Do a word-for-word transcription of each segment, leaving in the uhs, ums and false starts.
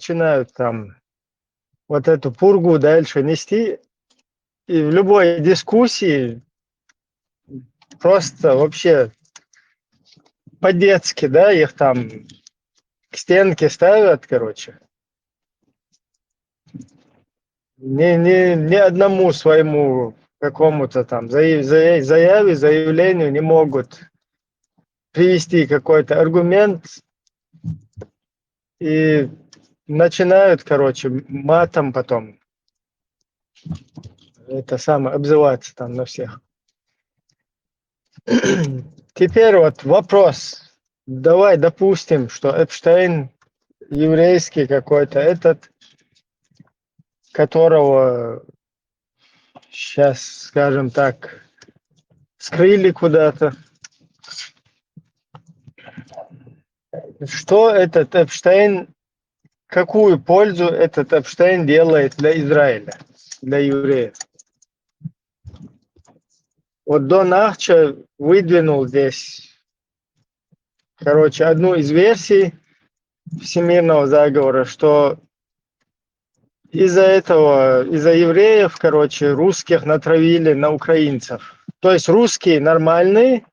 начинают там вот эту пургу дальше нести. И в любой дискуссии просто вообще по-детски, да, их там к стенке ставят, короче. Ни, ни, ни одному своему какому-то там заяв- заяв- заяве, заявлению не могут привести какой-то аргумент и начинают, короче, матом потом это самое, обзываться там на всех. Теперь вот вопрос. Давай допустим, что Эпштейн еврейский какой-то этот, которого сейчас, скажем так, скрыли куда-то. Что этот Эпштейн, какую пользу этот Эпштейн делает для Израиля, для евреев? Вот Дон Ахча выдвинул здесь, короче, одну из версий всемирного заговора, что из-за этого, из-за евреев, короче, русских натравили на украинцев. То есть русские нормальные,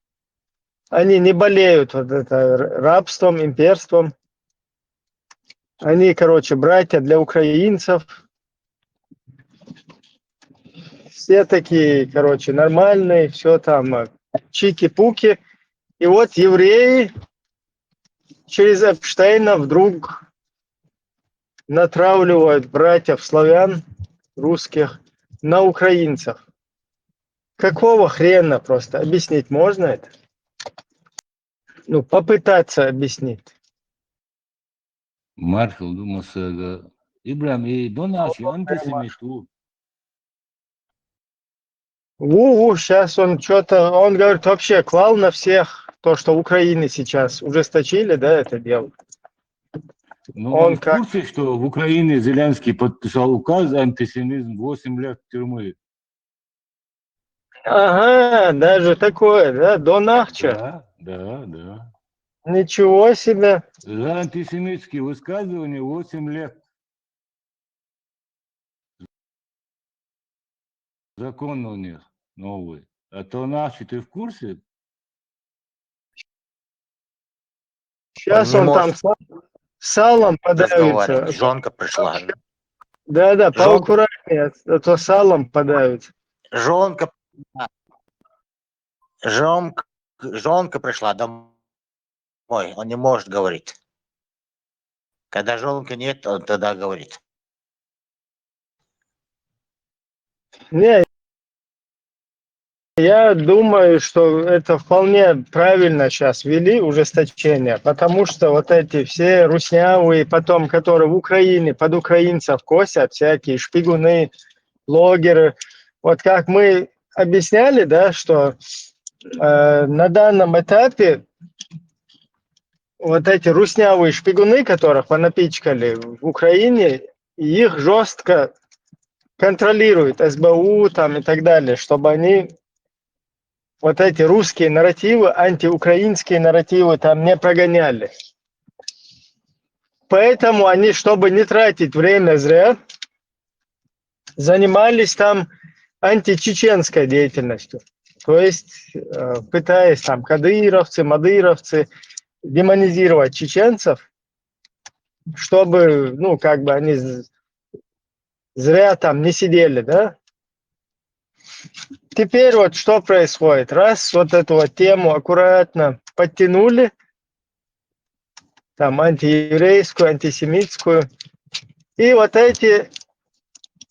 они не болеют вот это рабством, имперством. Они, короче, братья для украинцев. Все такие, короче, нормальные, все там э, чики-пуки. И вот евреи через Эпштейна вдруг натравливают братьев славян, русских, на украинцев. Какого хрена просто? Объяснить можно это? Ну, попытаться объяснить. Мархал думал, что Ибрам и Донаш, и антисемит. У, сейчас он что-то, он говорит, вообще клал на всех то, что в Украине сейчас ужесточили, да, это дело. Ну, он в курсе, что в Украине Зеленский подписал указ антисемизм восемь лет тюрьмы. Ага, даже такое, да, Дон Ахча. Да, да, да. Ничего себе. За антисемитские высказывания восемь лет. Закон у них новый. А то наши, ты в курсе? Сейчас он там салом подавится. Жонка пришла. Да-да, поаккуратнее, а то салом подавится. Жонка, жонка, жонка пришла домой, он не может говорить. Когда жонка нет, он тогда говорит. Не, я думаю, что это вполне правильно сейчас ввели ужесточение, потому что вот эти все руснявые, потом, которые в Украине под украинцев косят, всякие шпигуны, блогеры, вот как мы объясняли, да, что э, на данном этапе вот эти руснявые шпигуны, которых понапичкали в Украине, их жестко контролирует СБУ там и так далее, чтобы они вот эти русские нарративы, антиукраинские нарративы там не прогоняли. Поэтому они, чтобы не тратить время зря, занимались там античеченской деятельностью. То есть э, пытаясь там кадыровцы, мадыровцы демонизировать чеченцев, чтобы, ну, как бы они зря там не сидели, да? Теперь вот что происходит? Раз вот эту вот тему аккуратно подтянули, там антиеврейскую, антисемитскую, и вот эти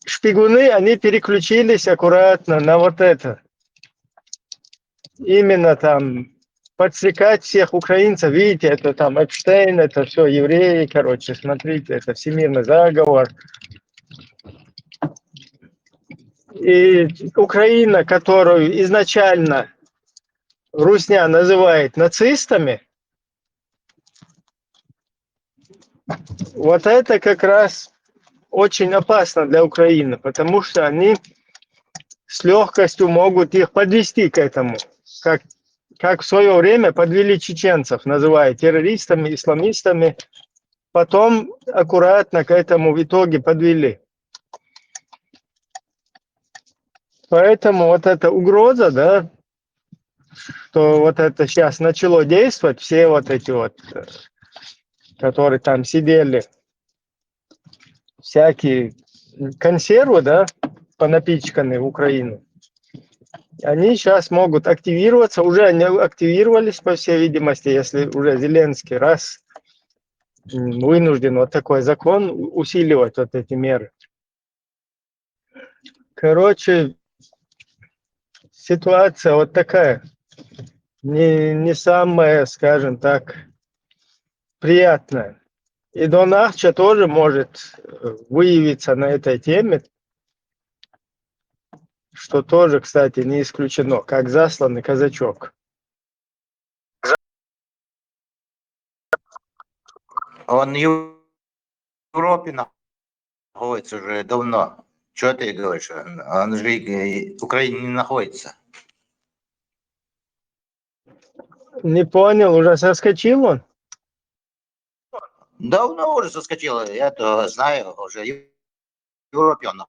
шпигуны, они переключились аккуратно на вот это. Именно там подстрекать всех украинцев. Видите, это там Эпштейн, это все евреи, короче, смотрите, это всемирный заговор. И Украина, которую изначально Русня называет нацистами, вот это как раз очень опасно для Украины, потому что они с легкостью могут их подвести к этому, как, как в свое время подвели чеченцев, называя террористами, исламистами. потом аккуратно к этому в итоге подвели. Поэтому вот эта угроза, да, что вот это сейчас начало действовать, все вот эти вот, э, которые там сидели, всякие консервы, да, понапичканные в Украину, они сейчас могут активироваться, уже они активировались, по всей видимости, если уже Зеленский раз, м, вынужден вот такой закон у-, усиливать вот эти меры. Короче, ситуация вот такая. Не, не самая, скажем так, приятная. И Дон Ахча тоже может, э, выявиться на этой теме, что тоже, кстати, не исключено, как засланный казачок. Он в Европе находится уже давно. Что ты говоришь? Он, он же и- в Украине не находится. Не понял, уже соскочил он? Давно уже соскочил, я это знаю, уже в Европе он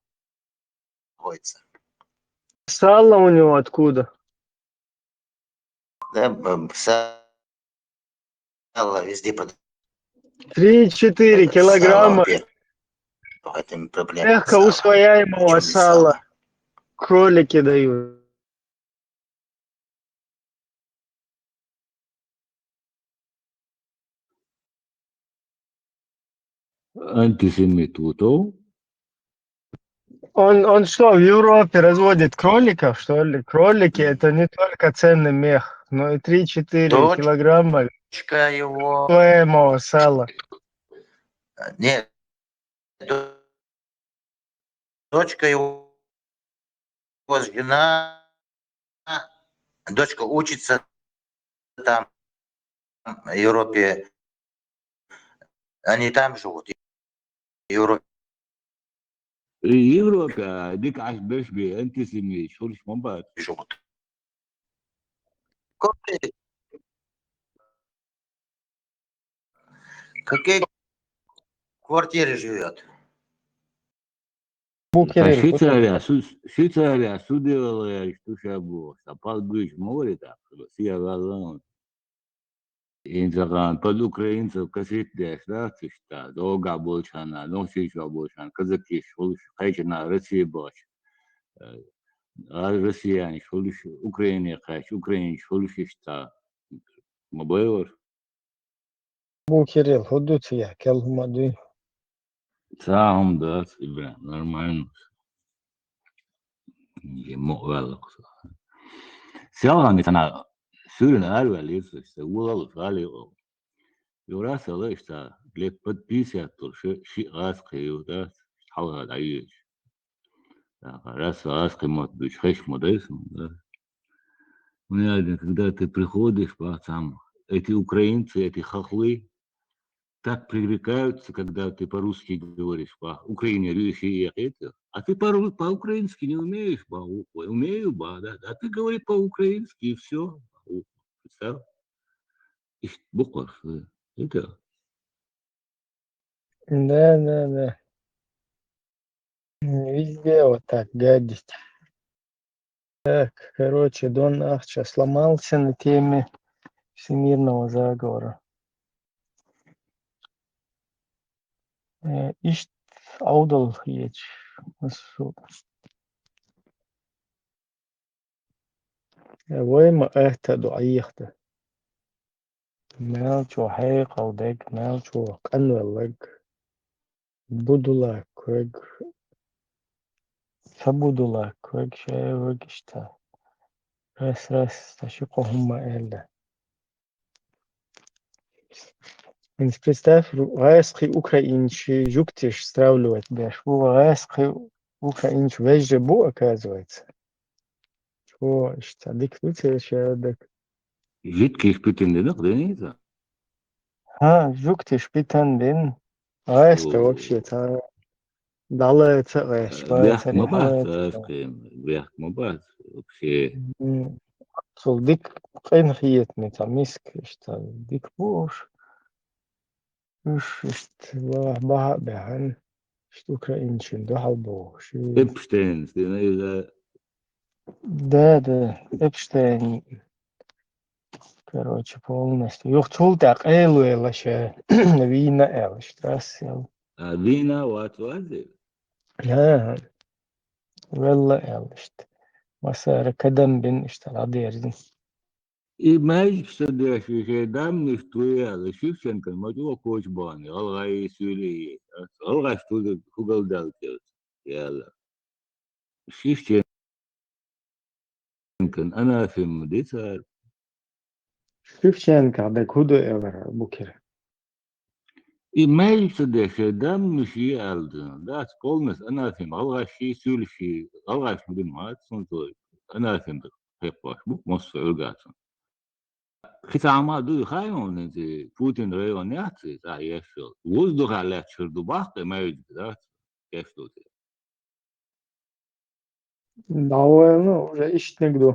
находится. Сало у него откуда? Да, б- сало везде под Три-четыре килограмма сало, пе- в этом проблема. легко усвояемого Чё не сала сало? Кролики дают. Антисемит вот он. Он, он что, в Европе разводит кроликов, что ли? Кролики — это не только ценный мех, но и три-четыре Точно. Килограмма Дочка его... Твоего сала. Нет. До- Дочка его, его жена, дочка учится там, в Европе. Они там живут, в Европе. Европе, а, дик аш беш би, антисемит, шулиш мамбат. Живут. Какие, какие квартиры живет? Букерин, Швейцария, Швейцария, судевала я, что шабу, а пал бюч, мори так, сия валан. Инзаган, под украинцев касит деш, да, тишта, дога болчана, носича болчана, казакиш, шулиш, хайчана, Россия боч. А россияне, шулиш, Украине кайч, Украине, шулиш ишта. Мабайвар. Букерил, худуция, келхумадуй. Саам да, Ибра, нормально. Ему велокс. Сяга ми сана сюрин арвалис, се улал фали. Юраса лешта, глеб подписать тур, ши, ши аз кыю, да, халга да юч. Да, раз аз кымот бич, хеш модес, да. Мне один, когда ты приходишь, ба, там, эти украинцы, эти хохлы, так пререкаются, когда ты по-русски говоришь, ба, Украине рюши и это, а ты по-ру-, по-украински не умеешь, ба, у- умею, ба, да, да, ты говори по-украински и все, представь. Ишт букваш, это. Да, да, да. Везде вот так гадить. Так, короче, Дон Ахча сломался на теме всемирного заговора. Э, ишт аудал еш. Су. Вай ма эхта дуаихта. Мел чу хьекъал дег, мел чу къанвеллаг. Будула квег. Са будула квег, шевег ишта. Рас, рас, та ши къохума элда. Инс представь, ру-, гайсхи украинчи жуктиш стравливать беш. Бу гайсхи украинчи вежже бу, оказывается. Чё, ишта, дик дуцешевег. Жуткиш питин динах, дениза? Ха, жуктиш питин дин. Гайста вообще та. Далеца гайс, Бяхт ма бац, аскы, бяхт ма бац, вообще. Сул дик къин хиет ми та миск, ишта, дик буш. Уж иштта ва-, баха а баьхьана, иштта украинцашна дуьхьал бохуш. Эпштейнца дина иза. Да, да, Эпштейн. Короче, полностью. Юха цул тӀаьхьа къело елла ша, вийна аьлла, иштта раз аьлла. А, вийна вац вази? Ага. Велла аьлла иштта. Массара кадам бина иштта дӀадерзина. И маьждиг ца деш, и шайн дамнаш туй аьлла, Шевченкон ма чӀогӀа коча бахана, гӀалгӀай суьйлий, гӀалгӀаш туза хӀугалдаьлла кхелца, аьлла. Шевченкон анафема ди цара. Шевченках дерг хӀун ду элира Букира? И маьждиг ца деш, шайн дамнаш йи аьлла дина. Дац, полностью анафема, гӀалгӀаш йи, суьйлаш йи, гӀалгӀаш ма дина вац, цунца анафема кхайкхош бу, массо а Ӏуьргацун. Кхин цхьа хӀума а дуй хаьий хьуна, хӀинца Путин район яц и цхьа еш йолу? Воздухе лаьтташ хир ду баккхий маьждиг, дац? Кеш ду те. ДӀавоьллина, уже иштаниг ду.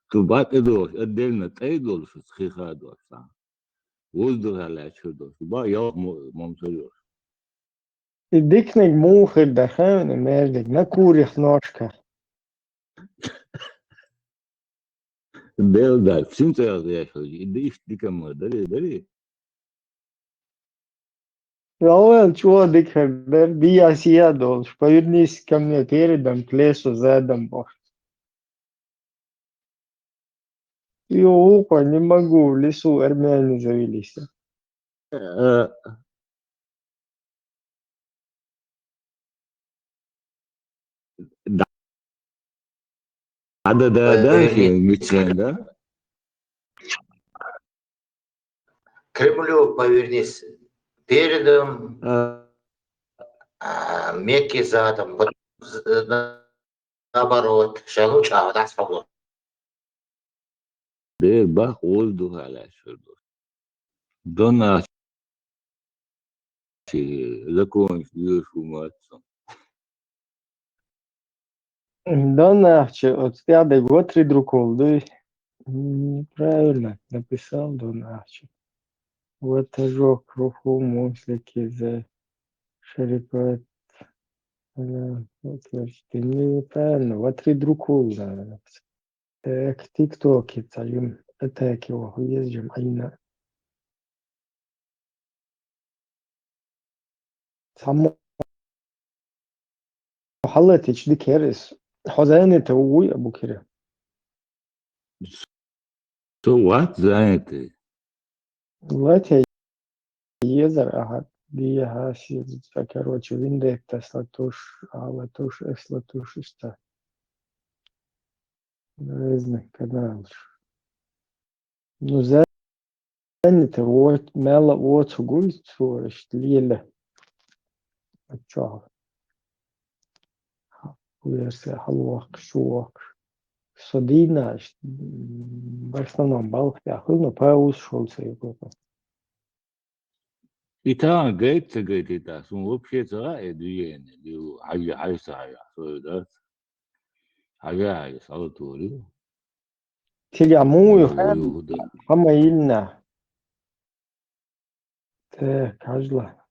Кхин бакъ а долуш, отдельно тӀай долуш, кхин ха а долуш цхьа. Воздухе лаьтташ хир долуш, ба ялх мо-, момсар йолуш. И диканиг муха хир дара хаьий хьуна, маьждиг, на курьих ножках? Белла дац, синца яхаш, и иштта дика ма дарий, дарий? Равел чула дика хир дара, дия сия долуш, повернись ко мне передом, к лесу задом бохуш. Йо, ухо, не могу, в лесу армяне завелись. Э, да. Да, да, да, да, Э, э, Митя, да? Кремлю повернись передом, А, а, Мекке задом, вот, з-, на-, наоборот, шалу чӀагӀа дӀасхьало. Дера баккха воздухе лаьтташ хир ду. Донахчи законаш доьшу ма дац цунна. Донахчи, оцу тӀехь дерг ватри друкол дуй. М, правильно написал Донахчи. Ватажок, руху, муслики, за, шарипат. Э, вот, значит, ты неправильно. Ватри друкул, наверное. Так, тиктоке цхьа жим атаки ваха еза жим Ӏийна. Цхьаммо хьалатича дика яра иза. Хьо занятый вуй, Абукира? Со вац занятый. Латя езар ахьа, дия хьасиза, короче, виндеттас латуш, а латуш, эс латуш, иштта. Разный каналаш. Ну, занятый, вот, мелла воцу гуй цо, иштта лела. А чё? Версия хьалвохкуш, чувохкуш. Со дийна, м, в основном балха тӀехь хуьлу, но пауза шел ца юкъа. И тахана гайта ца гайтийтахь, суна вообще ца хаьа, э, движение, дилу, хьажа, хьажа ца хьажа, со ю дац. Хьажа, хьажа, схьалатур ю. Цигахь муха ю хаьа, хӀама йиллина. Так, хьажла.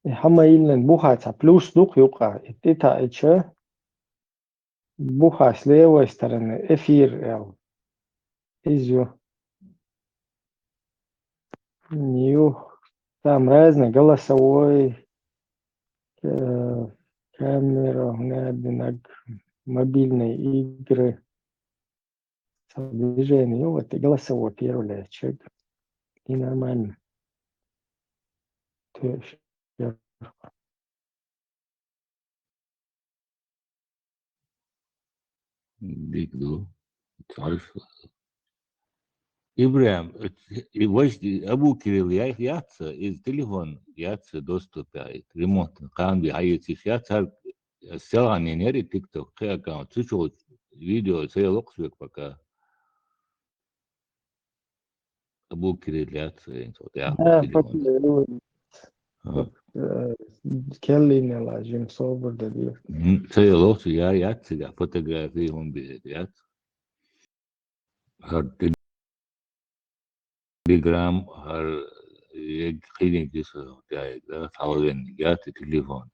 И хӀама йиллина буха цхьа плюс ду-кх юкъа. И тӀе таӀийча, буха с левой стороны эфир аьлла. Иза ю. Ю. Там разный голосовой, э, камера, надо на г-, мобильные игры. Движение, вот, и голосовой первый человек. И нормально. То есть, я Дика ду. Царш. ИбрахӀим, и вайш, Абу Кирилл я-, яц, иза телефон яц доступе, ремонт, кхана бен хьаэцийша яц, хӀара селханин яра и тикток, кхин аккаунт, цу чу видео ца ялокхуш век пока. Абу Кирилл яц, вайн цо тӀехь Да, телефон. Фатиха, А. э, Келлинела жим собар дадир. М, ца ялокхуш я-, яц цигахь, фотографии хӀун бе яц. ХӀара Telegram, гьар, э, кхидин киса, я, я, халвен, я, те телефон.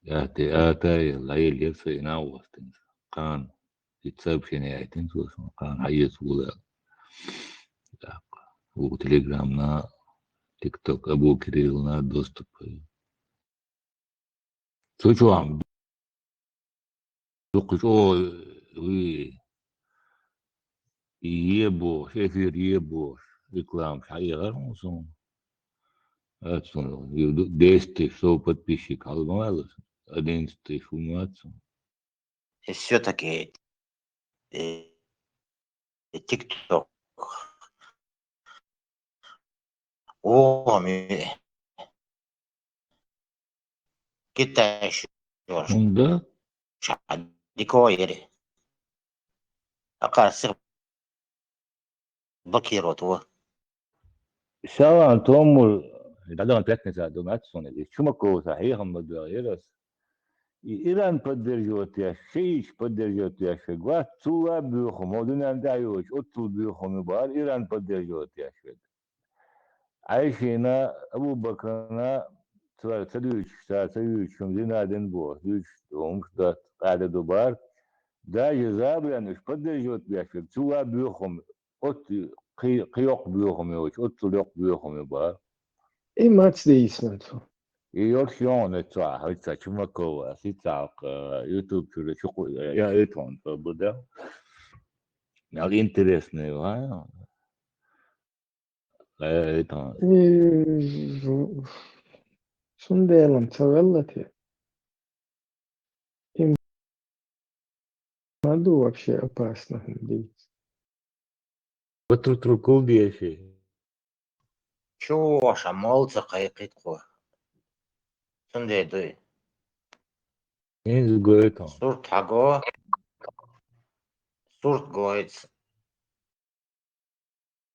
Я, те, а, та, я, ла, я, лекса, и на у вас, тин. Кан, и сообщение, я, тин, слушай, кан, хайес, ула. Так, у Телеграмна, ТикТок, Абу Кириллна доступ. Цу чу ам дукха чӀогӀа, уй, ебош, эфир ебош, рекламаш хьаийгӀар хьуна суна. Ацун, десять тысяч подписчик хьалмалас, одиннадцать тысяч хӀума ацун. И всё-таки, э, TikTok. О, ми-, Китай шо. Унда? Ша, дикоери. Ака сир блокировать во. Салам, Тому, дадаган пятница думать суна. И Чумаков са хьехам бадва ирас. И Иран поддерживать яш, шииш поддерживать яш вегва, цула бюху, модунан даёч, оттул бюху ми бар, Иран поддерживать яш вег. Айшина, Абу Бакрана, цвар ца дуьйцуш, ца, ца юьйцуш, хӀума зина дин бо, дуьйцуш, хӀумаш да, къаьда ду бар. Даже забран уж поддерживать беш вег, цула бюхум, от кхи-, кхи йоккха бюхум йоч, оттул йоккха бюхум ю бар. И мац дийсна цу. И йорш йону цу, хӀаьта Чумакова, сицалкъ, э, YouTube чура чукъу, я, я, это он, то буде. Мел интересный, а? Э, это. И, цундела ца велла те. И ма ду вообще опасно хӀума дийца. Ва тру-тру кулдеши. Чу ваша молца кхайкхит хо. Цунде дуй. Инз гойтон. Сурт хьаго. Сурт гойтс.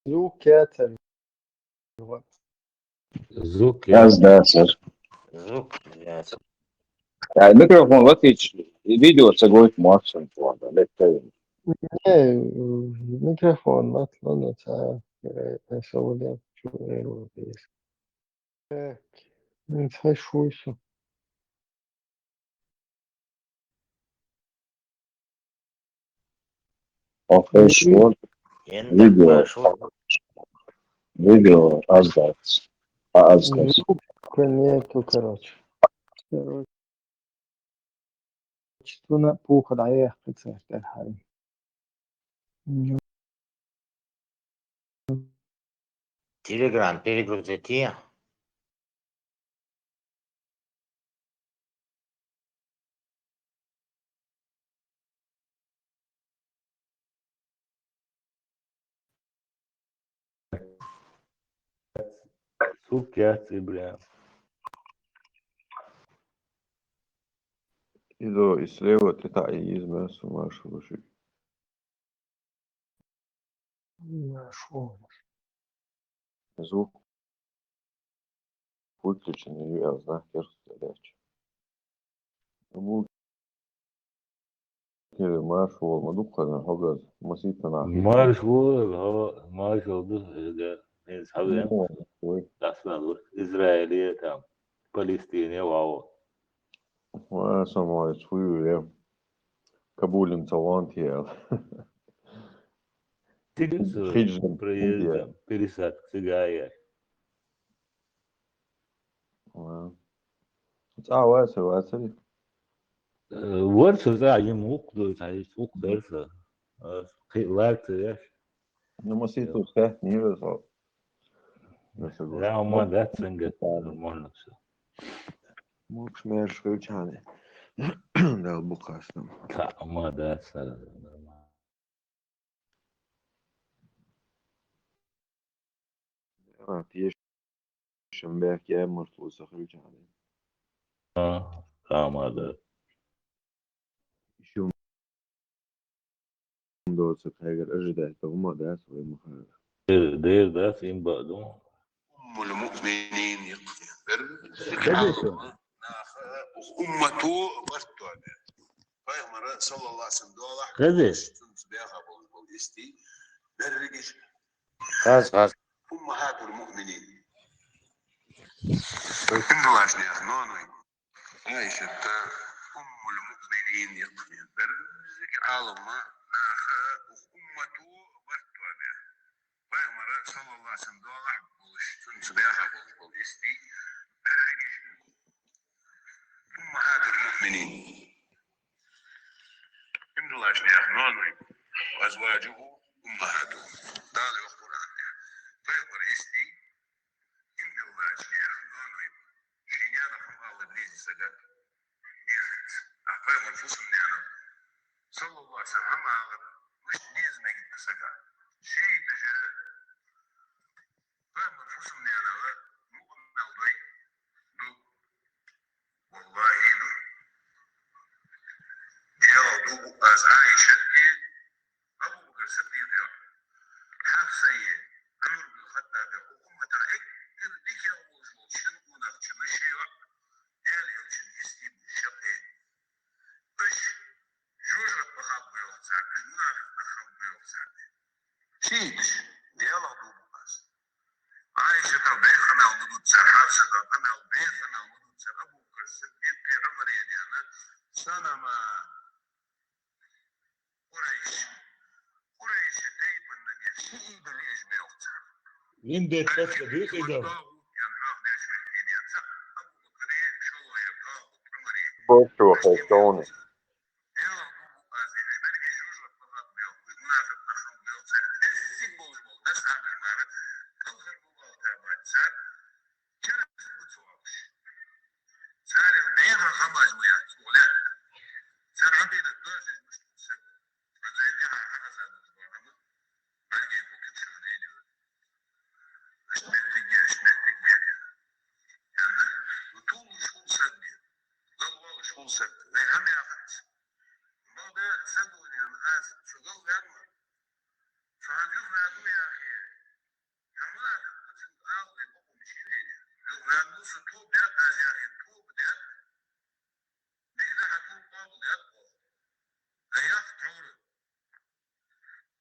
Звук яцар. Звук яц. Яц, да, сэр. Звук яц. А, микрофон латич, видео ца гойт муарсан туада, леттай. Не, микрофон лат, ладно, ца, э, э, саволя, чу, э, э, э. Так, ну, ца шуйсу. Окей, шо? Видео. Видео, аздац. А, аздац. Звука нету, короче. Короче, цуна пуха дӀаяьккхи царта хьарам. Telegram перегрузить. Сук яц, Ибрахим. Идо и слева, ты та и из мясо, Маша, лучше. Нашёл. Звук выключен, я знак перст, блядь. Звук или марш вол, ма дукха хьогаз, масийтана. Марш вол, ха, марш вол ду, эга, мен савен. Ну, ой. Дасмал, Израиле там, Палестине, вау. Ва, самой, цуюле. Кабулин цалан тиел. Тигр Хиджин проездом, пересадка, цигая. Ва. ЦӀа ваца, вацари? Э, варца, цӀа, им укх ду, цӀа, укх дарца. Э, хи-, ларца, яш. Ну, маситу, хе, не везло. Да, ма, да, цинга, нормально всё. Мукш мерш хилчани. Дал бухастам. Та, ма, да, са, нормально. А, пешим бяхке муртлу са хилчани. А, та, ма, да. Ещё Доцак хӀегар ожидать да, хӀума дац вай махара. Дер, дер дац, им баъду. Уммул муъминин йикъ. Хеза шу? Наха, уммату барт тоабе. Пайхамара, саллаллаху алейхи ва саллям, доалахь. Хеза? Цунца бяха бол, бол исти. Берригиш Хаз, хаз. أمهات المؤمنين. Имдулашни яхнонуй. Айшата уммул муъминин якъмин. Берзик алма наха уммату бартвабе. Пайгъамбар саллаллаху алейхи ва саллям дола болуш, цун цубяха болуш бол исти. Берзик أمهات المؤمنين. Имдулашни яхнонуй. وأزواجه أمهاتهم. Дала йох Къуръанда. Пайгъамбар исти. Имдулашни яхнонуй. Ши нана хамала низ сага. Низ. А пайгъамбар фусам нана. Саллаллаху алейхи ва саллям хамала. Муш низ мегит сага. Ши даже. Пайгъамбар фусам нана. Муъмин алдай. Ду. Валлахи, ду. Дела ду аз Айшатги, Абу Бакр Сиддикъ, Хафсаи, Умар бин Хаттаби, уммата эггара дика болуш болчу шин гунахчу нуши, Дела элчан исти бу шакъе. Аш жожагӀатах халкъ бу йохцар, аш мунафикътах халкъ бу йохцар. Шийташ, Дела ду бу аз. Айшата беханал мудуца, Хафсата канал беханал мудуца, Абу Бакр Сиддикъ, Умар янана, санама. Къурайш. Къурайш тайпанна геш, шиида лежме йохца. Вин де тахта бихида. Борчу хайтони.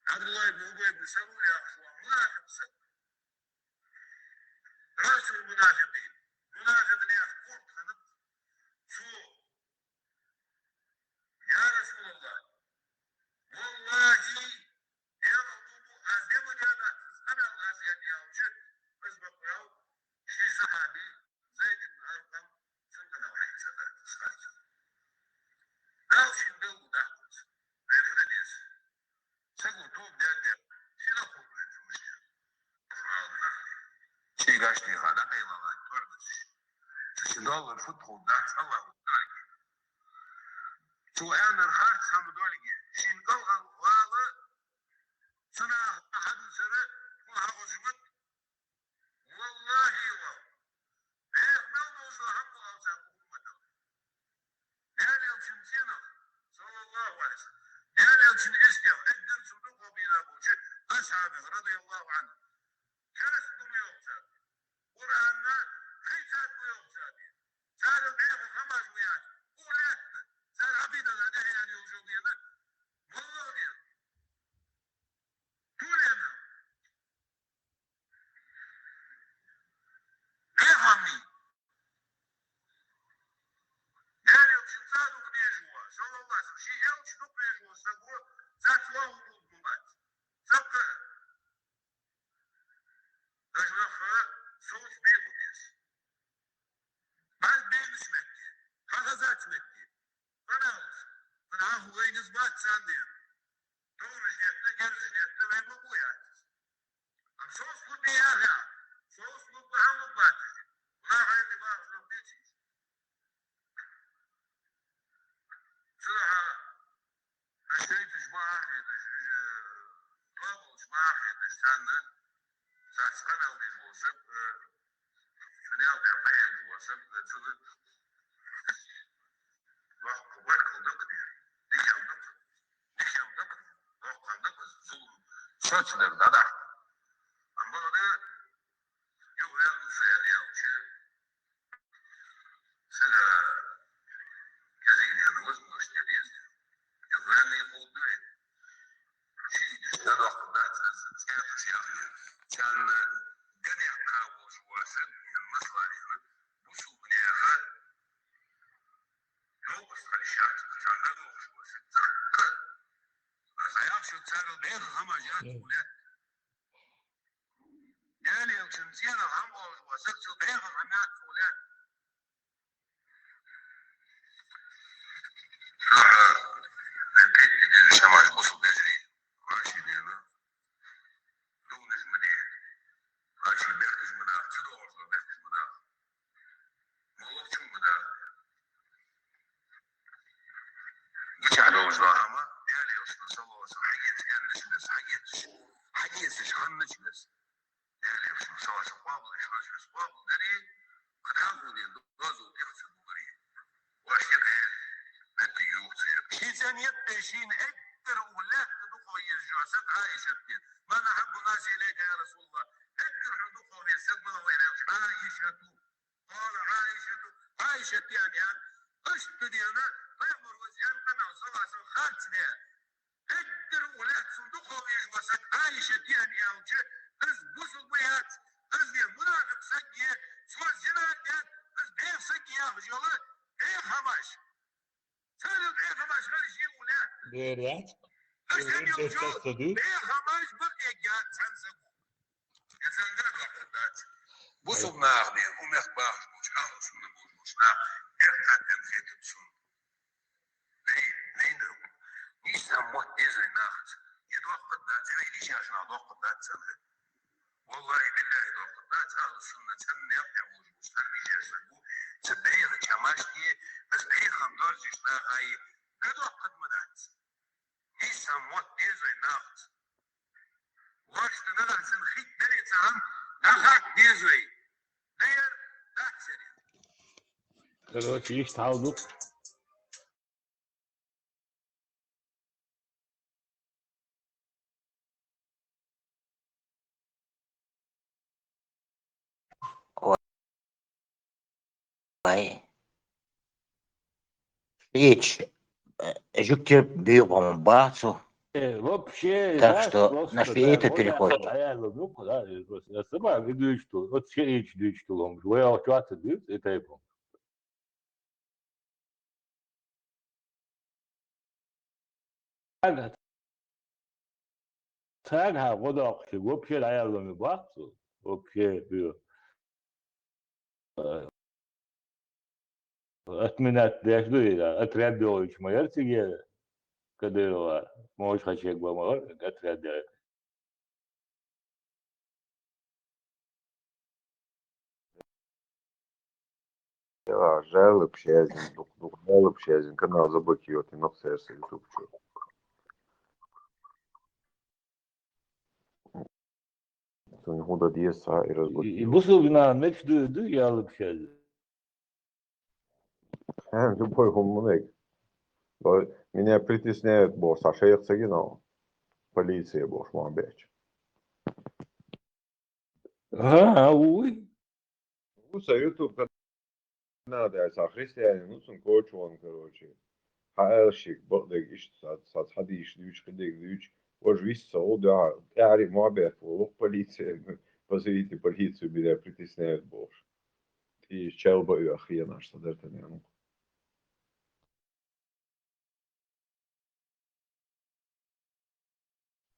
Абдулла ибн Убай ибн Салул яхаш вара мунафикъ саг. Расул мунафикъин. Мунафикъин яхаш корта ханат. Цо: «Я Расулаллах, валлахи, я Расулаллах, аз дема дядат, аз амал аз ян ялча, аз бакърал, ши сахаби, Зайд ибн Аркъам, цун къаьнал хьайца дац, схайца. Дала шин белгу даккхалца, вай фу де деза? Саго тоба даьд дер, шина хургвен цу мужчина». Ший гаш дийха дӀакъайлаван, тӀоргацаш. Цу ши доллар фу тхов дац, Аллаху Тааля. Цо аьннар харц хӀама долга, шин кӀалхар вала, цунах хьадусара, тхо хьагӀожмат, Валлахи, ва. Бех мел доза хӀама алца умматах. Даьла элчан цӀенах, саллаллаху алейхи ва саллям. Даьла элчан эстех, эггара цу дукха бийла болча асхьабех, радияллаху анху. Кераста ма йохцар. Къуръанна хьийцад ма йохцар. Царел беха хӀамаш ма яц. Улетта. Цар хьабидала дехьян йолча гена. Валлахи. Тулена. Бехамни. Даьла элчан цӀа дукха дезаш ва, саллаллаху алейхи ва саллям, ший элча дукха везаш ва, саго, цаца ваху дулгу бац. Цакка. Даже нах соц бегу дес. Баз бенаш метте, хазац метте. Паналс, панаху вайнас бац санна. Товраш детта, герзаш детта, вай ма бу яц. Ам соус луби яхьа, соус луби хьан луби бацаш. Ва хьайна бахаш луби дичиш. Цуха, аш дайташ ма ахьедаш, уж, тобалш ма ахьедаш санна, цац къамел деш вола саг, э, цу нел тӀа ма хьежаш вола саг, э, цуна воккха баркал дакха деза. Дикем дакха, дикем дакха, воккхам дакха, зулам соцадар дӀадахьа. Амма бакъда, юхаваьнна са аьнна аьлча, сага кӀезига дена возможность деза. Юхаваьнна хӀама ду вай. Ший деш дӀадоаккхаргдац аз, цӀе а туш яхна. Даьла элчан цӀенах хӀама оалаш вола саг, цу бӀеха хӀама яц цо лаьтта. Наха, э, кхетаде дезаш хӀамаш бусалба вежарий, вӀаший дена, дувнаш ма де, вӀаший бехкаш ма даха, ца доагӀаш дола бехкаш ма даха. МоллагӀчунга ма даха. Гича долаш дола хӀама, Даьла Элчано, саллаллахӀу Ӏалайхи ва саллам, хьаэца аьннача беса, хьаэцаш, хьаэцаш хиннача беса. Даьла Элчано, саллаллахӀу Ӏалайхи ва саллам, къоабалдеш хиннача беса къоабалдари, кхы дӀахо дена дозал тӀех ца бугари. Ваш тӀехьа моттиг юха ца яр. Шийца ниет де, шийна эггара укх лаьтта дукха езаш йола саг Ӏайшат я. من أحب الناس إليك يا رسول الله؟ Эггара хьона дукха веза саг мала ва аьлча, Ӏайшату. قال عائشة, Ӏайшат аьнна, аьнна, иштта дена, Пайхамара веза аьнна къамаьл, саллаллахӀу Ӏалайхи ва саллам, харц де. Эггара укх лаьтта сона дукха везаш вола саг Ӏайшат я аьлча, из бусалба яц, из вай мунафикъ саг я, цо зина даьд, из бӀеха саг я яхаш йола бӀеха хӀамаш. Царел бӀеха хӀамаш хила йиш я укх лаьтта. Берац. Из хӀама йолча бӀеха хӀамаш бакъ эггьяц цхьан саго. Из хӀама доккха дац. Бусалба нах бе, укх мехка бахаш болча, ахӀлу сунна болаш болча наха, бехктаттам хетац сона. Вай, вайна нийсса мотт дезаш нахаца. Е доккха дац, вай дийшача наха доккха дац царна. ВаллахӀи, биллахӀи, доккха дац, ахӀлу сунна цхьан мехка волаш, цхьан вижер саг ва, цу бӀехача хӀамашта, из бӀеха хӀама дорзаш наха, га доккха ма дац. Нийсса мотт дезаш нахаца. Вешта нагахьа санна хӀама дале цхьа хӀама, дӀахатта дезаш. Дер, дац церен. Короче, иштта хьал ду. Вай. Шииташ, э, жугтий буйнакъ бац цу. Э, вообще, так да, что просто, на шиитов, да, переходит. Аял, ну, да, просто. Я сама ведущий, вот шииташ дуйчтулом. Вай охчуатса дуйц, это я помню. Цхьана, цхьана гӀо доккхуш, вообще дӀаяла ломе бац цо. Вообще, бу. Э, отменять деш ду ира, отряд йолча ма яр цига Кадырова, Мошхачек ба ма вар, отряд яр. Жайлы общаязин, дук-, дук-, жайлы общаязин, канал заблокировать, нах сервиса YouTube чу. Цун худа диеса и разблокировать. И, и бусалба наха мегаш ду, ду, жайлы общаязин. Хьан, любой хӀама мег. Бо-, меня притесняют, бо, са шайх цагина, полиция, бо, шма беч. А, а, уй. Ну, са YouTube канал, да, са христианин, ну, цун кочон, короче. Хьаалшик, бакъдег ишт, са, са хадиш, дүүч, хидег, дүүч. Вож вис са, о, да, тӀари ма бех, о, полиция, позовите полицию, меня притесняют, бо. Ти чалба ю ахиянаш садартани аму.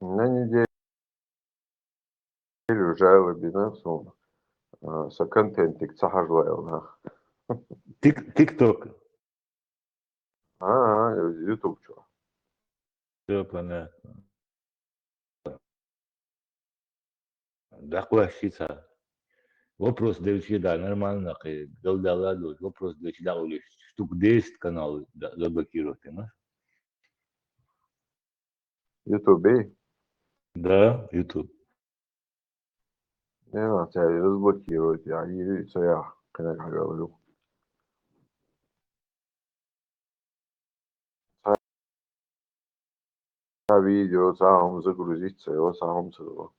На неделю жайлы бина сун, а, са контентик цахьажлайл нах. Тик-, TikTok. А, а, YouTube чу. Всё понятно. ДӀакхоаччи ца. Вопрос делчи да, нормально, кхы, галдала долча. Вопрос делчи да улиш. Штук десять канал да, заблокировать, понимаешь? Ютубе? Да, YouTube. Не, на тебя разблокировать, я не, я, когда говорю. Цхьа видео, цхьа хӀама загрузить ца йо, цхьа хӀама ца йо.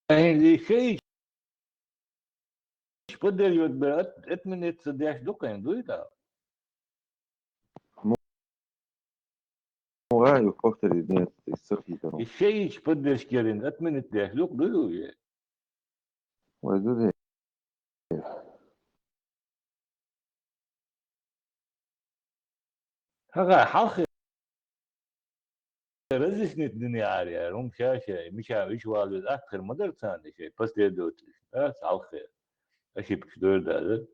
Ай, ещё и поддерживать бы, от-, отмениться деш дукхен, дуй да? Ну, ну, а, ну, повтори, нет, ты сахи там. Ещё и поддержки, отменить деш дук, дуй уже? Ой, дуй. Хьагай, хьалхе разъяснить дини ария, рум шаша, миша виш валвиз ахтхир мадар цанди шей, последовательность, а, хьалхе. Ошибка дойр даза.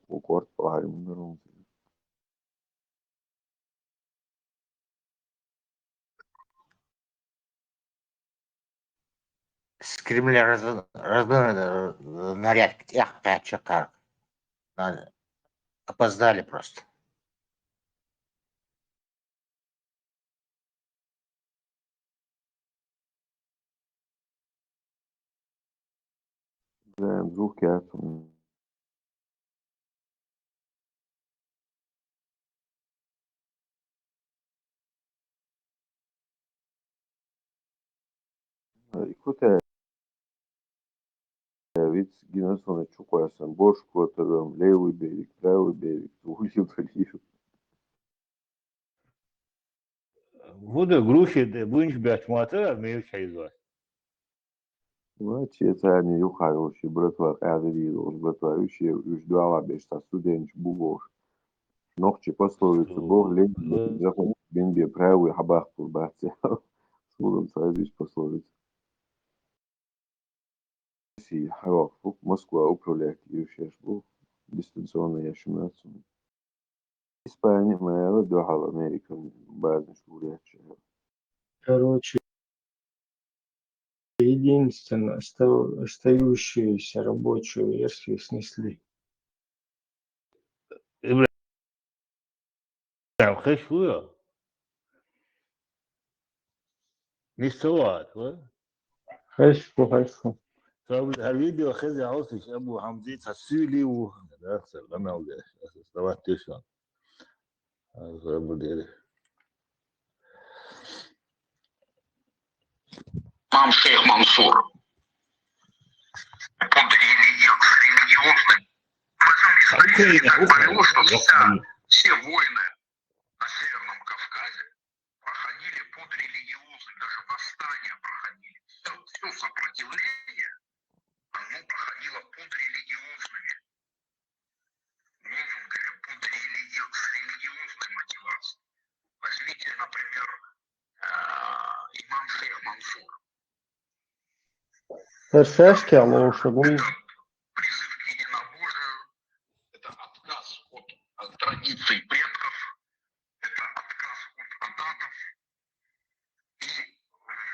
Укорт палари мундарун. С Кремля раз-, раз-, наряд, эх, пять чакар. Надо. Опоздали просто. Зэм, зух кяцун. Икуте виц гинасуна чуквасан, борш котарам, левый берег, правый берег, зухил талиев. Вуда груши де бунч бяч матара, мею чайзва. Ва, че цани юхаруши, братва, къадри, братва, уж, уж дуала бешта студент бугош. Нохчи пословицу бог лен, закон бен бе правый хабах турбаце. Сурун сазиш пословица. Си хавах фук, Москва управлять юшеш бу, дистанционно яшимацу. Испания моя, дохал Америка, база шуряча. Короче, единственное, остав-, остающуюся рабочую версию снесли. Ибрагим, хеш хьуя? Нисават, ва? Хеш хьу, хеш хьу. Саб гьар видео хези аусиш Абу Хамзи тасули у. Да, сэр, канал де. Давай ты что? Имам шейх Мансур. Под религи-, религиозным. Потом исторически так повелось, что вся, все войны на Северном Кавказе проходили под религиозным, даже восстания проходили. Все, все сопротивление, оно проходило под религиозными лозунгами, под религи-, с религиозной мотивацией. Возьмите, например, э, имам шейх Мансур. Расскажите, Алло, Шагун. Это призыв к единобожию, это отказ от, э, традиций предков, это отказ от адатов и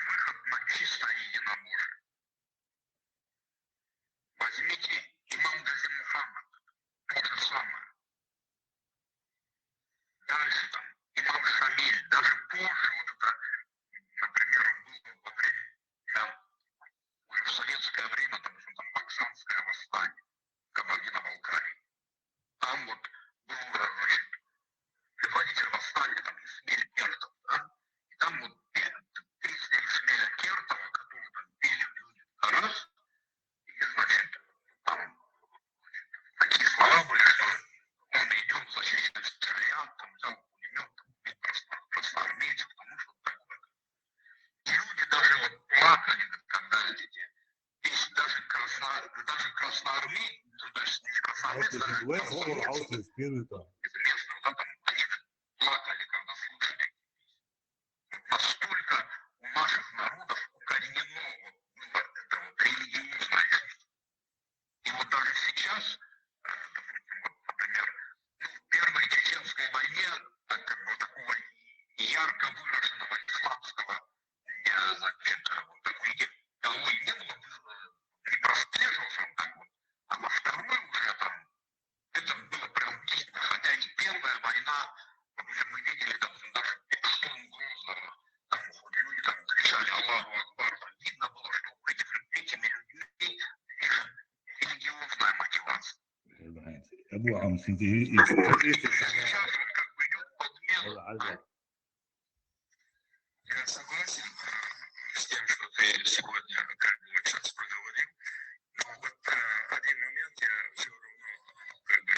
выход на чистое единобожие. Возьмите имам Гази Мухаммад, то же самое. Дальше там имам Шамиль, даже позже вот это, например, было во время, уже в советское время, там, что там, Баксанское восстание, Кабардино-Балкарии. Там вот был, э, значит, предводитель восстания, там, Исмаил Кертов, да? И там вот пе-, песня Исмаила Кертова, которую там пели люди в горах, и, значит, там такие слова были, что он идёт защищать шариат, там, взял пулемёт, там, убить красноармейцев, там, ну, что-то такое. И люди даже вот плакали, когда эти песни, даже красно-, даже красноармей-, ну, то есть не красноармейцы, даже комсомольцы из местных, да, там, они плакали, когда слушали. Вот настолько у наших народов укоренено вот, ну, вот это вот религиозное чувство. И вот даже сейчас, э, допустим, вот, например, ну, в Первой Чеченской войне, так как бы такого ярко выраженного исламского, э, значит, э, вот такой идеологии не было, э, не прослеживался он так вот, а во второй уже там это было прям видно, хотя и первая война, допустим, мы видели, допустим, даже штурм Грозного, там люди там кричали «Аллаху Акбар», там видно было, что у этих, этими людьми движет религиозная мотивация. Абу Амсин, ты и- Сейчас вот как бы идёт подмена. Я согласен, э, с тем, что ты сегодня, как бы, вот сейчас проговорил. Но вот, э, один момент я всё равно, э, как бы,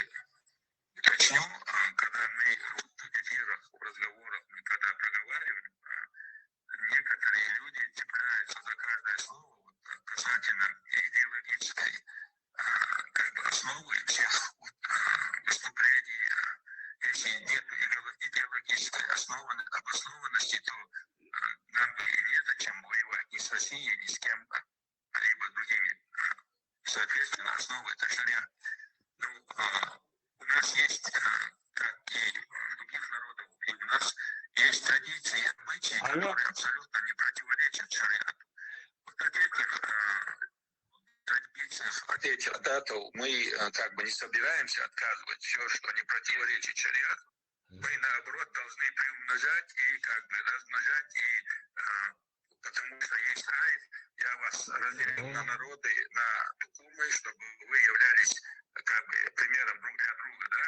уточню, э, когда мы вот в эфирах, в разговорах мы когда проговариваем, э, некоторые люди цепляются за каждое слово, вот, э, касательно идеологической, э, как бы, основы всех вот, э, то, э, нам бы и незачем воевать ни с Россией, ни с кем, а, либо с другими. Соответственно, основа — это шариат. Ну, а, у нас есть, э, как и у других народов, и у нас есть традиции и обычаи, которые абсолютно не противоречат шариату. Вот от этих, э, традиций, от этих датов мы, э, как бы не собираемся отказывать. Все, что не противоречит шариату, мы, наоборот, должны приумножать и как бы размножать, и, э, потому что есть айф, я вас разделил на народы, на тукумы, чтобы вы являлись как бы примером друг для друга, да.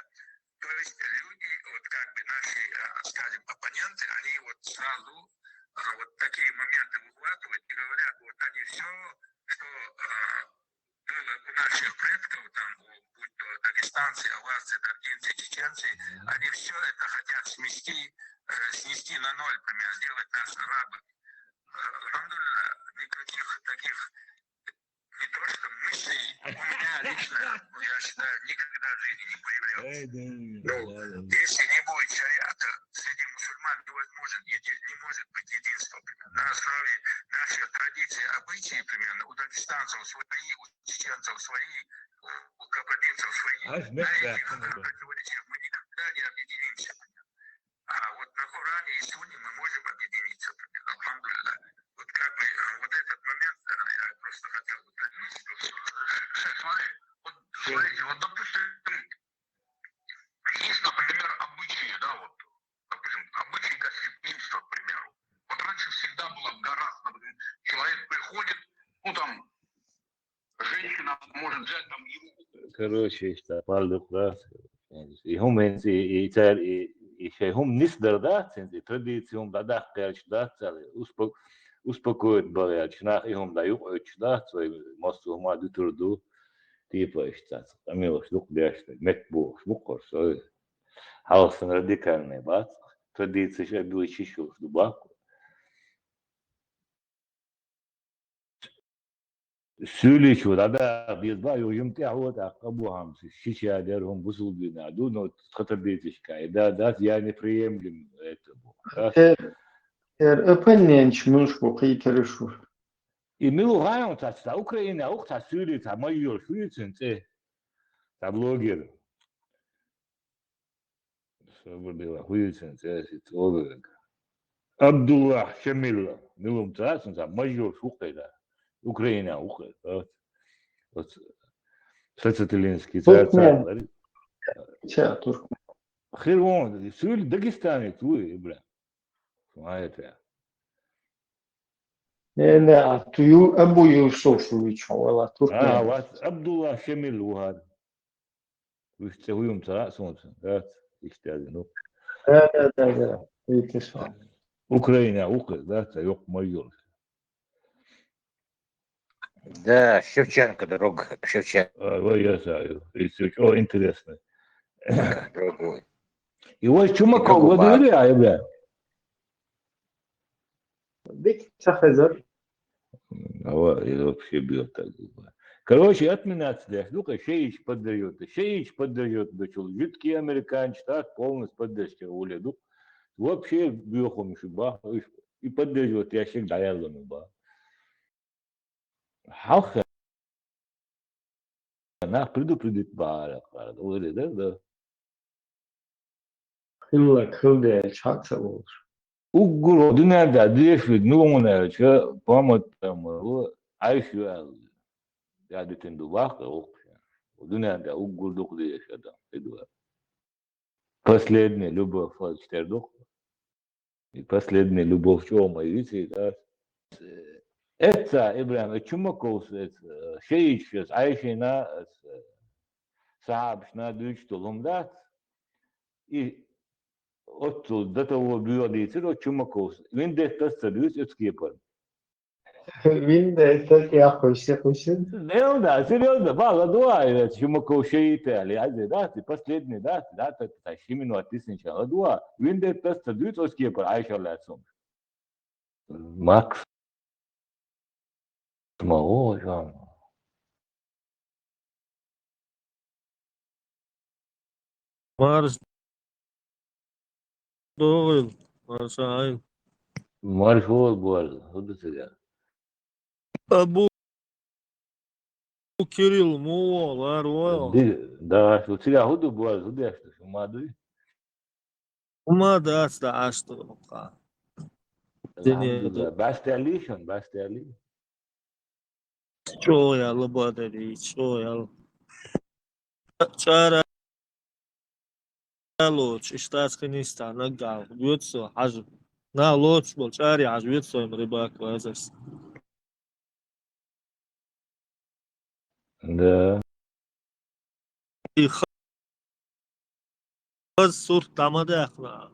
То есть люди, вот как бы наши, э, скажем, оппоненты, они вот сразу, э, вот такие моменты выхватывают и говорят, вот они все, что, э, было у наших предков, там, у, будь то дагестанцы, аварцы, даргинцы, чеченцы, они все это хотят смести, э, снести на ноль, например, сделать нас арабами. Э, Алхамдулилля, никаких таких, не то что мыслей, у меня лично, я считаю, никогда в жизни не появлялось. Ну, если не будет шариата, среди мусульман невозможен, еди- не может быть единства. На основе наших традиций, обычаев, примерно, у дагестанцев свои, у чеченцев свои, у кабардинцев свои. На этих противоречиях мы никогда не объединимся. А вот на Коране и Сунне мы можем объединиться, примерно, алхамдулилля. Вот как бы, э, вот этот момент, э, я просто хотел бы подчеркнуть, что, э, смотри, вот, смотрите, вот, допустим, есть, например, обычаи, да, вот, допустим, обычаи гостеприимства, к примеру. Вот раньше всегда было в горах, например, человек приходит, ну, там, женщина может взять там его. Короче, ишта палдукъ да. И хӀума хӀинца, и, и цар, и, и шай хӀума нисдар да, цинца и традици хӀума дӀадаккха гӀерташ дац цар, успок-, успокоить бан гӀерташ, нах и хӀума дӀа юкъа оьцуш дац, вай массо хӀума дуьтур ду, типа иштта цхьа къамелаш дукха деш, мет бохуш бу кхуьр со. Хьалха санна радикальный бац, традицеш а буьйцуш йолуш ду баккха. Суьйлича ву дӀадаккха деза бах, юха жима тӀаьхьо тӀаккха Абу Хьамса, шича дер хӀума бусулба динехь ду, но тхан традицешка и да дац, я неприемлем это бу. Эр, эр оппоненташ муьлш бу кхийтира шу? И мила ву хьан цхьа, цхьа Украина, ух, цхьа суьйли, цхьа майор, шу ю цуьнан цӀе? Цхьа блогер. Собар дела, хӀу ю цуьнан цӀе, цӀе вега. Абдуллах Шамил, мила ву цхьа, цхьа майор шу кхайда. Украина ву кхайда. Вот. Вот. Сацаталинский цхьа, туркмен. Цхьа, туркмен. Хир вон, суьйли дагестанец ву, Ибрахим. Ма это. Не, не, а ту ю-, Абу Юсуфович, вала, туркмен. А, вац, Абдулла Шамил ву хӀара. Вуьш цӀе хӀу ю-м ца хаьа суна, дац, иштта аьлла, ну. Да, да, да, да. Витас ван. Украина ву кхайда, дац, йоккха майор. Да, Шевченко, друг, Шевченко. А, вай, я знаю. И всё, о, интересно. Другой. И вай Чумаков, Чумаков, ладугӀира, а, Ибрахим? Дика ца хезар. Ава, и вообще бьёт так. Короче, отминать деш ду-кх шииташ поддерживать. Шииташ поддерживать дечул, жуьгтий американцаш так полностью поддержка уле ду. Вообще боьха хӀума ю бах, и поддерживать деш шега дӀаяьлла ма бах. Хьалха нах предупредить бахьара, да, да. Хилларг хилла делча хьа ца волуш. Уггар дуьнен тӀехь дезаш верг мила ву аьлча, Мухьаммад пайхамар ву, Ӏайша ю аьлла. Я дитина ду баккха вукху. Дуьнен тӀехь уггар дукха дезаш адам, и ду. Последняя любовь хазчу тера ду-кх. И последняя любовь чӀогӀа ма йиций, да? Эцца, Ибрахим, э, Чумаковс, эцца, э, шииташ, эцца, Ӏайшина, эцца, э, сахьабашна дуьйцуш долу хӀума дац? И оццул до того боьха дийцира оцу Чумаковс. Вендеттас ца дуьйцу оцу кепара. Виндайта тӀехь кхуьссина, кхуьссина. Серьёзно, серьёзно, бала дуай, Чумаков шиит аьлла, я зе дац, и последний дац, дац, это ши минот дисинча ладуа, виндайта ца дуьйцу оцу кепара Ӏайшалла цунна. Макс. Ма вон жан. Марш догӀийла, марша Ӏайла. Марш вол, Борза, хӀун ду цигахь? Абу Кирилл, муха вол, лар вол? Ди-, да, шу цигахь хӀун ду, Борза, хӀун деш ду, шу ма дуй? Хьума дац, да, аш ду, ха. Дуьне ду. Алхьамдулиллахь. Баьстеллий шун, баьстеллий? ЧӀогӀа яла, бадарий, чӀогӀа яла. ЧӀара лоцуш, иштта ас кхин нисса наггахь, гоьду со, хьажа. Нах лоцуш болу чӀаре хьажа, гоьду со, рыбак вазарс. Да. И ха-, хаза сурт дӀа ма даьккхина.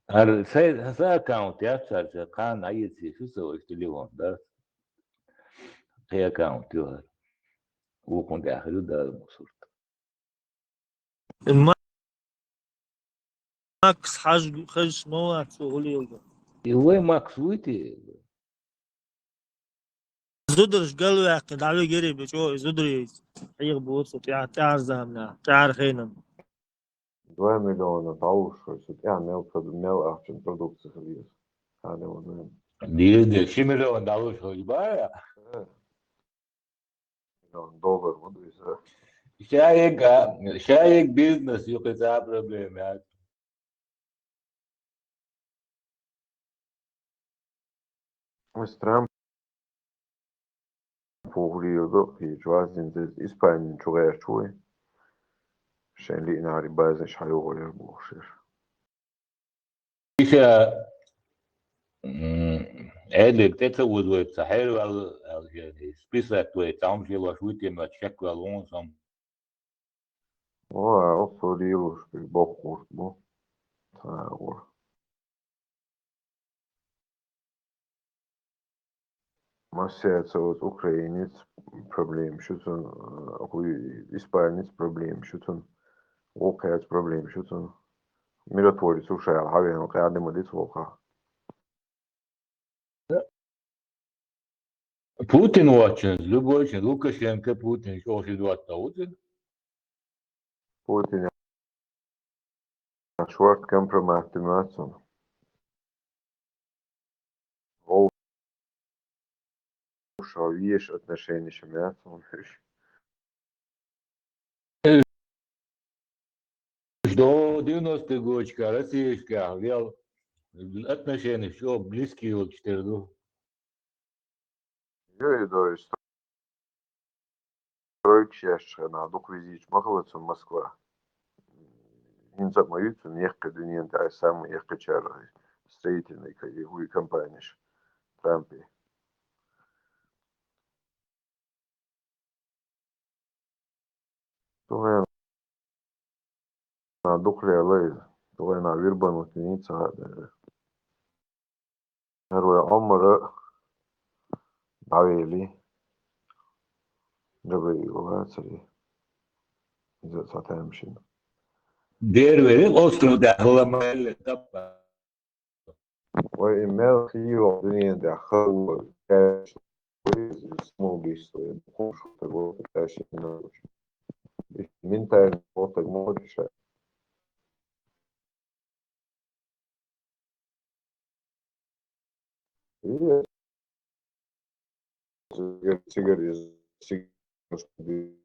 Ара, сай, сан аккаунт яц цара, сан кхана Ӏайиций шу сан вайша телефон, да? Кхин аккаунт ю хӀара. Вукхун тӀехь хир ю Дала мукъ сурт. Ма-, Макс хьажа хезаш ма вац, хӀун леладо. И вай Макс вуй те? Зудараш галваьккхина, дӀавигира бечо, и зударий хьеха боху цо, тӀаьхьа, тӀаьхьара заманахь, тӀаьхьара хенахь. Два миллиона дӀалуш вай, со тӀаьхьа мел прод-, мел ахчан продукция хилийта. Хьан де ван вайн. Дийр де, ши миллион дӀалуш вай, бая? Э. Миллион доллар ма ду иза. Ша егга, ша егга бизнес ю кхин цхьа проблема яц. Ас Трамп пухлийла до, кхечу вазин деза Испанин чу гӀерташ вуй. Шайн лиънари базаш хьайогӀур яра бохуш яра. Иша, м, Ӏедале тӀе ца уза вай ца хьерваьлла, аьлла, список вай цхьа хӀума шелош вуй те моьтту шекваьлла вон сом. О, а, оццо лелош бохург бу. Ца гӀур. Массаьрца оцу украинец проблемаш ю цунна, э, хӀуй, испанец проблемаш ю цунна, вукхаьрца проблемаш ю цунна. Миротворец ву ша аьлла, хьан веана къаьхьа ма дицу вокхах. Путин воцчунца, любой чин, Лукашенко, Путин, чӀогӀа ши доттагӀа ву цуьнан. Путин шорта компромат ма цунна. Вовшах везаш отношенеш ма цунна уьш. До девяностых годочках Россияшкахь вел отношенеш чӀогӀа близкий йолчу тера ду. Ю и до стройкаш еш хенахь дукха визиташ ма хилла цунна Москва. ХӀинца а ма ю цунна яккхий дуьнен тӀехь самый яккхийчарах строительный ка-, и хӀуй компанеш Трампе. Дуьнен дукха лела иза. Дуьненахь вирбанут вийца хаа даже. ХӀара вай Ӏумара дӀавели. Джабраил вацари. Иза цхьа тамашийна. Дера вели остров тӀехь хила ма елла таппа. Вай и мел хийла дуьнен тӀехь хала ву, кхаьчна ву, самоубийство, я бухуш хӀуттаг ву, кхаьчна ву. И ментально хӀуттаг ма ву ша. И цигара, цигара, цигара